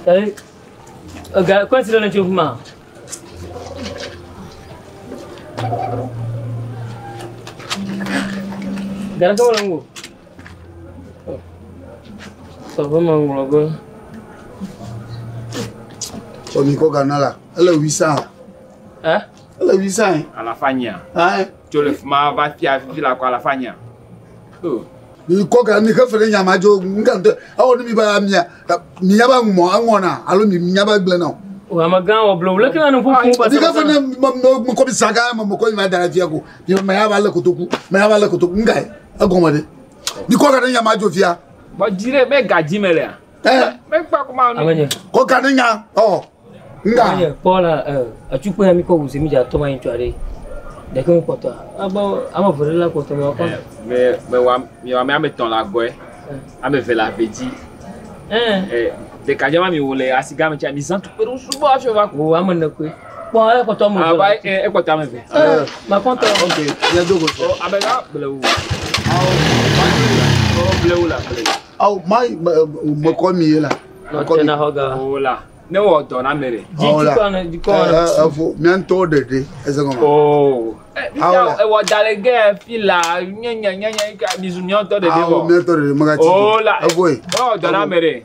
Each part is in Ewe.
Eh. Ega kwesi le tso fuma. Gara ka wala ngo. Sɔfɔ ma ŋlɔ be. Sɔ mi kɔ Ghana la, ele 800. Eh? Ele 800. Alafa nyia. Ayi. Tso le fima va fia fifi la kɔ alafa nyia. Oh. Mi kɔ Ghana mi xe fe ɖe nyama dzo nka ŋutɔ ewɔ ne mi ba mia mi nya ba ŋmɔ eŋɔna alo mi nya ba gblẽ na o. O amegã wɔ blo leke na nu ƒoƒo Mi xe fe ne me me kɔ mi sa ga me me kɔ mi va da ɖe fia ko mi me ya va lé kotoku me ya va lé kotoku nka ye egɔme ɖe. Mi kɔ ga ɖe nyama dzo fia. Bɔn dzi ɖe me ga dzi me lea. Ɛ Me kpa ko ma. Amenye. kɔ ga ɖe nya ɔ nka. Amenye kpɔ la atsukpe ya mi kɔ wuze mi dza tɔ ma yin tsɔ ɖe. Ɖeke mi kpɔtɔ. Agbɔ ame ve ɖe la kpɔtɔ me kɔ. Me me wa mi wa me ame tɔn la gbɔe. Ame ve le ave dzi. Eh. Ɖeka dze ma mi wo le asi gã me tsa mi zã tukpe ɖe sugbɔ hafi va ko. O ame ne koe. Kpɔ ekpɔtɔ ame ve. Aba ekpɔtɔ ame ve. Ma kɔntɔ. Ok mia do go. O amegã blewu. Awo blewu la blewu. Awo ma me kɔ mi ye la. Nɔ te na xɔ ga. O la ne wɔ dɔ na ame ɖe. Dzi dzi ne dzi kɔ ne. Efo mia ŋutɔwo ɖeɖe eze gɔme. Oo. Awo la. Ewɔ da le ge fi la nye nye nye nye mizu mia ŋutɔ ɖeɖe Awo vɔ. mia ŋutɔ ɖeɖe megatsi. O la. Efo ye. Ne wɔ dɔ na ame ɖe.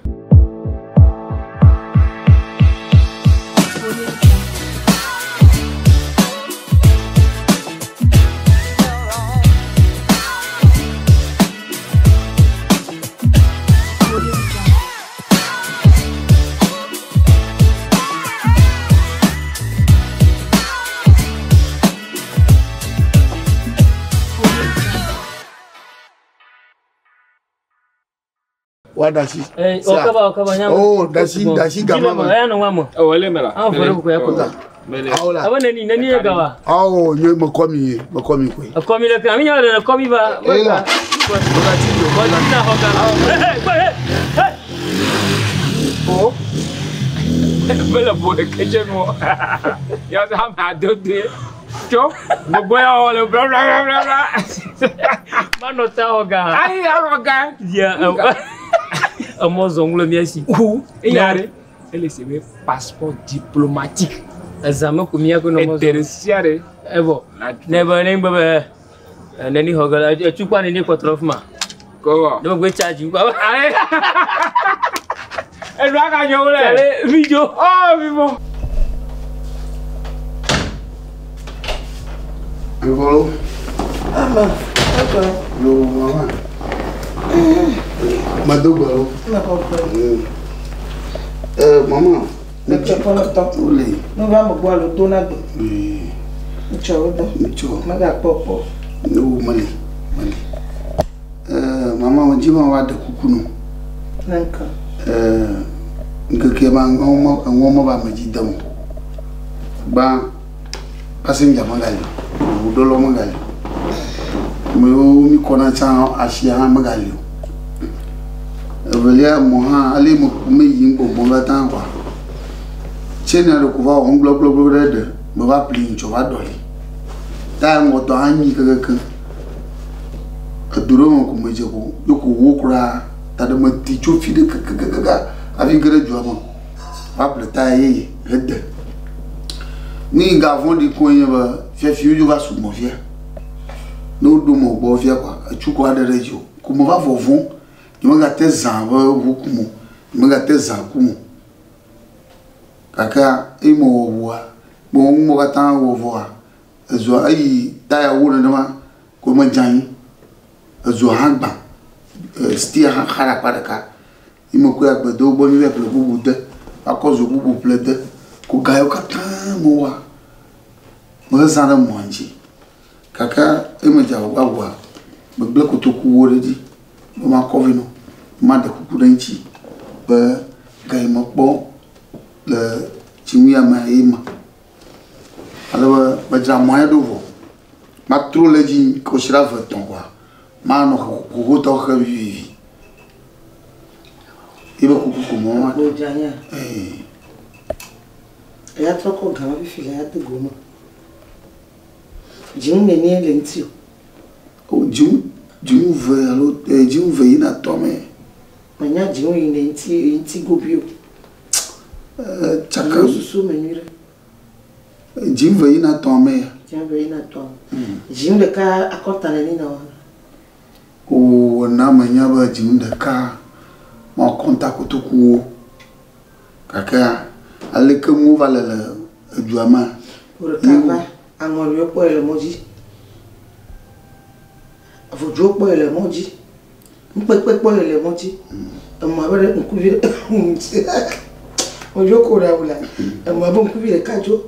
Wa dasi. Eh, okaba okaba nyama. Oh, dasi dasi gama ma. Ya no wamo. O ele me la. Ah, vore ko ya ko. Mele. Awo la. Aba neni neni ye gawa. Awo nye me kɔ mi ye me kɔ mi koe. Kɔmi le kan mi nya le kɔmi ba. Eh la. Megatsi dzo. Bɔ dzi na xɔ ga. Eh eh eh. O. Mele bo ɖeke dze nu o. Ya se ame adodoe. Tso gbogbo ya wɔ le bla bla bla bla bla. Ma nɔ ta xɔ ga. Ayi awɔ ga. Ya emɔ zɔn ŋu le mía si. Wu eya ɖe ele si be passeport diplomatique. Ezã me ko mía ko nɔ mɔ zɔn. Ete ɖe sia ɖe. Evɔ. Ne be ne gbe be neni xɔ ga la etsukpa neni kpɔtɔ ɖe fi ma. Kɔwɔ. Ne megbe tsa dzi kpa. Ayi. Enua ka nyɔ wole. Ale vidzo. Oh vivo. Evɔlo. Ama, ekɔ. Yo mama. Mado gbe lo. Na kɔkɔe. Eh mama. Metsɔ kɔlɔtɔ. Wole. Nu va me gbɔ alo do na gbe. Eh Ŋtsɔ wo dɔ. ŋtsɔ. Megakpɔ kpɔ. Ne wo meli meli. Eh mama wo dzi ma wa ɖe kuku no. Ne ŋkɔ. Eh ŋkeke ma ŋɔ ŋɔ ma ba me dzi dem o. Gbã passenger megali o, ʋuɖolawo megali o. Ame yiwo mi kɔna tsã asia hã megali o. Evelia mɔ hã ale me me yim gbɔgbɔm katã kɔa. Tsenia ɖe ko va wɔ ŋgblɔgblɔgblɔ ɖe ɖe me va ƒli ŋtsɔ va ɖɔli. Ta ŋgɔtɔ hã nyi kekeake. Edo ɖe me ko me dze ko ye ko wo kura ta ɖe me ti tso fi ɖe kekekeke hafi ge ɖe dua me. Va ƒle taya yeye hede. Nu yi ga vɔ̃ɖi koe nye be fiafiwo dzo va sugbɔ fia. Ne woɖo mɔ gbɔ fia kɔa etsu kɔ aɖe ɖe dzi o. Ko me va vɔvɔm. Nye megate zã ƒe ʋu kum o. Nye megate zã kum o. Gakea eyi mewɔ ʋua, mewɔ nuwo katã wɔ vɔa, ezɔa eyi taya wu nenema ko medze anyi. Ezɔa hã gbã. Stia hã xa ɖe akpa ɖeka. Yi mekɔe agbedowo gbɔ mi va ƒle bubu de. Va kɔ zo bubu ƒle de. Ko ga yiwo katã mewɔa, mehezã ɖe mɔa ŋuti. Gake eye medze agbagba ʋua, megblẽ kotokuwo ɖe dzi be makɔ vɛ nɔ. Maɖe kuku ɖe eŋuti be ga yi mekpɔ le tsiŋuia mea ye ma. Ale be medzra mɔa ya ɖo vɔ. Matrɔ le edzi kɔsiɖa eve etɔ̃ kɔa, manɔ xoxotɔ xem vivivi. Ye be kuku ko mɔ ma. Agbo dza nya. Ee. Eya trɔ kɔ gama fifi le ya de go me. Dziŋu nenie le ŋuti o? O dziŋu dziŋu ve alo dziŋu ve yina tɔ me. Menya dziŋu yi ne ŋuti yi ŋuti gobi o. Tsaka. Alo susu me nyui ɖe. Dzi ve yina tɔa me ya. Dzi ve yina tɔa me. Dziŋu ɖeka akɔta le ni na wa. O na menya be dziŋu ɖeka ma kɔnta kotokuwo. Gake aleke nuwo va le le edua mea? Wò ɖeka va aŋɔliwo kpɔe le mɔ dzi. Vodzuwo kpɔe le mɔ dzi. Nukpekpe kpɔe le mɔ dzi. Emɔ abe ɖe ŋkuvi Medzo ko ɖe awu la. Emɔ abe ŋkuvi ɖeka dzo.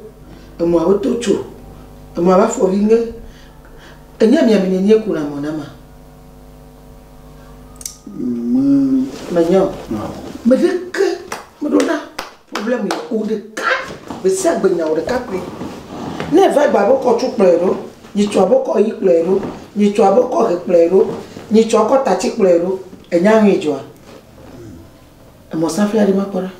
Emɔ abe to tso. Emɔ abe afɔvi ŋe. Enye miami nenye kuna mɔ na ma. Menya o. Meɖeke meɖo na problème ya o ɖeka. Gbe sia gbe nya wò ɖeka koe. Ne eva egbe abe kɔ tsu kplɔe ɖo, nyitsɔ abe kɔ yi kplɔe ɖo, nyitsɔ abe kɔ he kplɔe ɖo, nyitsɔ kɔ tatsi kplɔe ɖo, enya nui dzɔa? Emɔ safui aɖe makpɔ ɖa.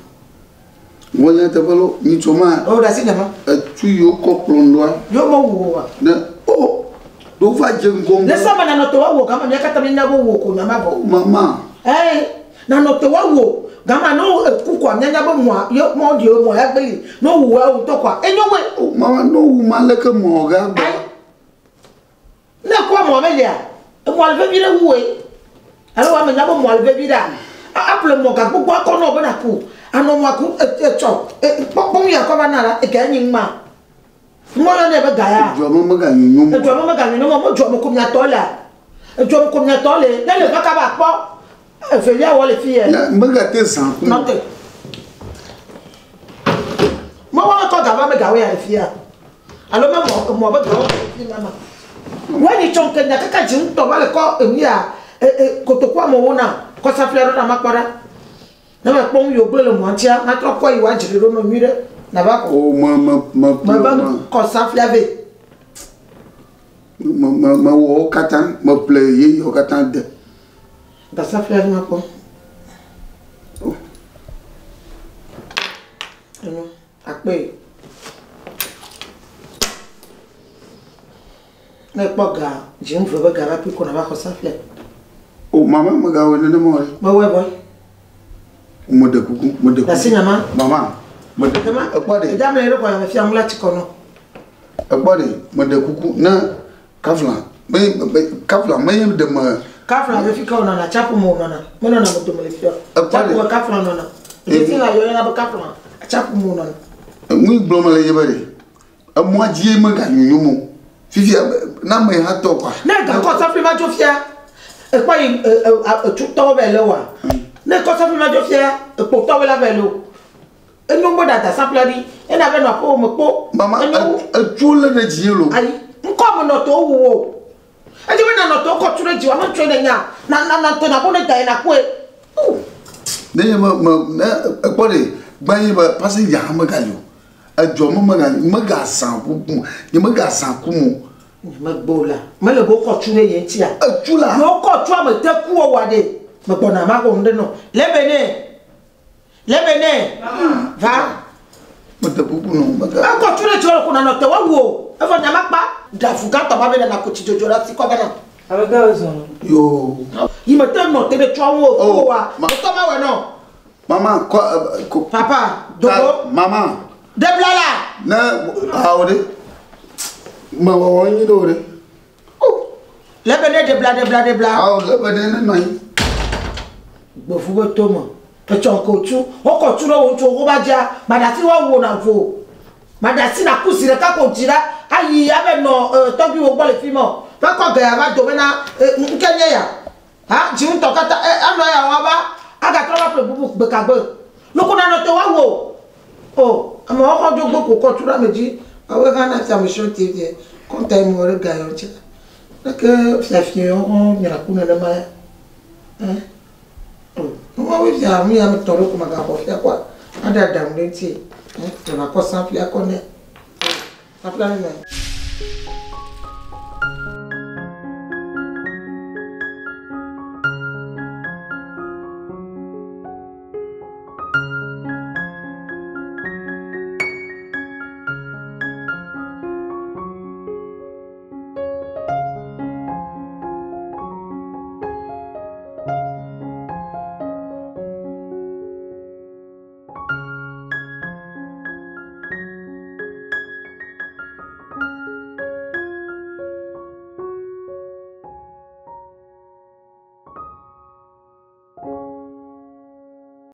Wɔ nyateƒe lo, nyitsɔ ma. O ɖe asi nyama. Etu yiwo kɔ kplɔ ɖoa. Yewo mewù oa? Ne o, ɖo va dze ŋgɔ. Ne sama nanɔ te woawɔ gama mía katã míenya be wò ko nyama vɔ. Mama. Ɛɛ, nanɔ te woawɔ gama ne eku koa míanya be mɔa ye mɔ ɖi mɔ ya gbeli ne wu wa ŋutɔ koa enyo woe. O mama ne wu ma leke mɔ ga gbɔ. Ne kɔ mɔ melia, emɔ le vevi ɖe wu woe. Alo wa menya be mɔ le vevi ɖea. Aƒle mɔ ga gbogbo akɔ nɔ be naku. Anɔ mɔa ku etsɔ kpɔkpɔ nu ya kɔ va na la ega enyi ŋma. Mɔ yɔ ne be ga ya. Edua me mega nyonyo mo. Edua me mega nyonyo mo. Mo dua me ko miatɔ lea. Edua me ko miatɔ le. Ne le va kaba kpɔ evelia wɔ le fi yɛ. Ya mega te zã ku. Nɔte. Mo wɔ me kɔ ga va me ga wɔ ya le fi ya. Alo me mɔ mɔ be ga wɔ le fi ma ma. Wɔ ni tsɔ nke nya kaka dzi ŋutɔ va le kɔ enu ya kotoku amewo na kɔ safia ɖo na ma kpɔ ɖa. Ne me kpɔ nu yiwo gblẽ le mɔa ŋutia, matrɔ kɔ yi woadzri ɖo nɔ nyui ɖe. Nava kɔ. O me me me Me va kɔ safia vɛ. Me me me wɔ wo katã, me ƒle yeyewo katã de. Da safia vɛ makpɔ. O. Enyo, akpe. Ne kpɔ ga, dzi ŋu ve be ga va kpli ko nava xɔ safia. O mama megawɔe nenema o ɖe. Mewɔe vɔ. Meɖe kuku, meɖe kuku. Asi nyama. Mama, meɖe kuku. Ekpɔ ɖe. Edam le ɖe kɔ fia ŋu la tsikɔ nɔ. Ekpɔ ɖe, meɖe kuku ne kafla, me kafla me ɖe me. Kafla be fika wonɔna, tsaƒu me wonɔna. Menɔna me dome le fia. Ekpɔ ɖe. Tsaƒu me kafla nɔna. Ɖevi la yɔ yɔna be kafla, tsaƒu me wonɔna. Ŋui gblɔm le ye be ɖe. Emɔa dzie mega nyonyo mo. Fifia na me ha tɔ kwa. Ne gakɔ safli ma dzo fia. Ekpɔ yi etsutɔwo vɛ le wa. Ne kɔ safli ma dzo fia, ekpotɔwo la vɛ le o. Enyo be dada saflia ɖi. Ena be nɔ aƒewò me kpo. Mama, Enyo. etsuwo le ɖe dzi lo. Ayi, ŋkɔ me nɔ to wu o. Edzi be nanɔ to kɔ tsu ɖe dzi wa me tsoe ne nya. Na na na to na bo ne da yi na koe. Ne nye me me ne ekpɔ ɖe gbã ye be passenger hã megali o. Edzɔ me mega mega zã kuku. Nye mega zã ku mo. Megbo la. Mele bo kɔ tsu ɖe ye ŋutia. Etsu la. Yo kɔ tsu ame te ku o wa ɖe. Megbɔna ma ko ŋɖe nɔ. Lebe ne. Lebe ne. Va. Mete kuku nɔ mega. Ekɔ tsu ɖe dzi ko nanɔ te wa wo. Evɔ nya makpa. Ɖafu gãtɔ ma be nana ko tsi dzodzo ɖe asi kɔ va na. Ame ka wo zɔn? Yo. Yi me te nɔ te ɖe tsua wo Oh, wa. ma- Etɔ ma wɔ nɔ. Mama kɔ ko. Papa, dogo. Mama. Debla la. Ne awo ɖe. Me wɔwɔ nyi ɖe o ɖe. Lebe ne debla debla debla. Awo lebe ne ne nɔ anyi. Gbevu be tome. Etsɔ ko tsu. Wokɔ tsu ɖe wo ŋutsu wo va dzia. Madasi wa wo na vo. Madasi na kusi ɖeka ko dzi la. Ayi abe nɔ tɔgbi wo gbɔ le fi ma o. Va kɔ ge ya va dome na nke nye ya. Ha dzi ŋutɔ katã anɔ ya wa va. Agatrɔ va ƒle bubu gbekagbe. Loko na nɔ te wa wo. O, amewo xɔ dzo gbɔ ko kɔ tsu ɖe ame dzi. Awo hã na fia ame siwo te vie. Kɔnta yi mo ɖe ga yɔ tse. Leke fiafia wo nyra ku nenema ya. O, numawoe fia nu ya me tɔ ɖe ko magaxɔ fia kɔa. Aɖe aɖaŋu ɖe ŋuti. Eva kɔ safia kɔ nɛ. Safia ne.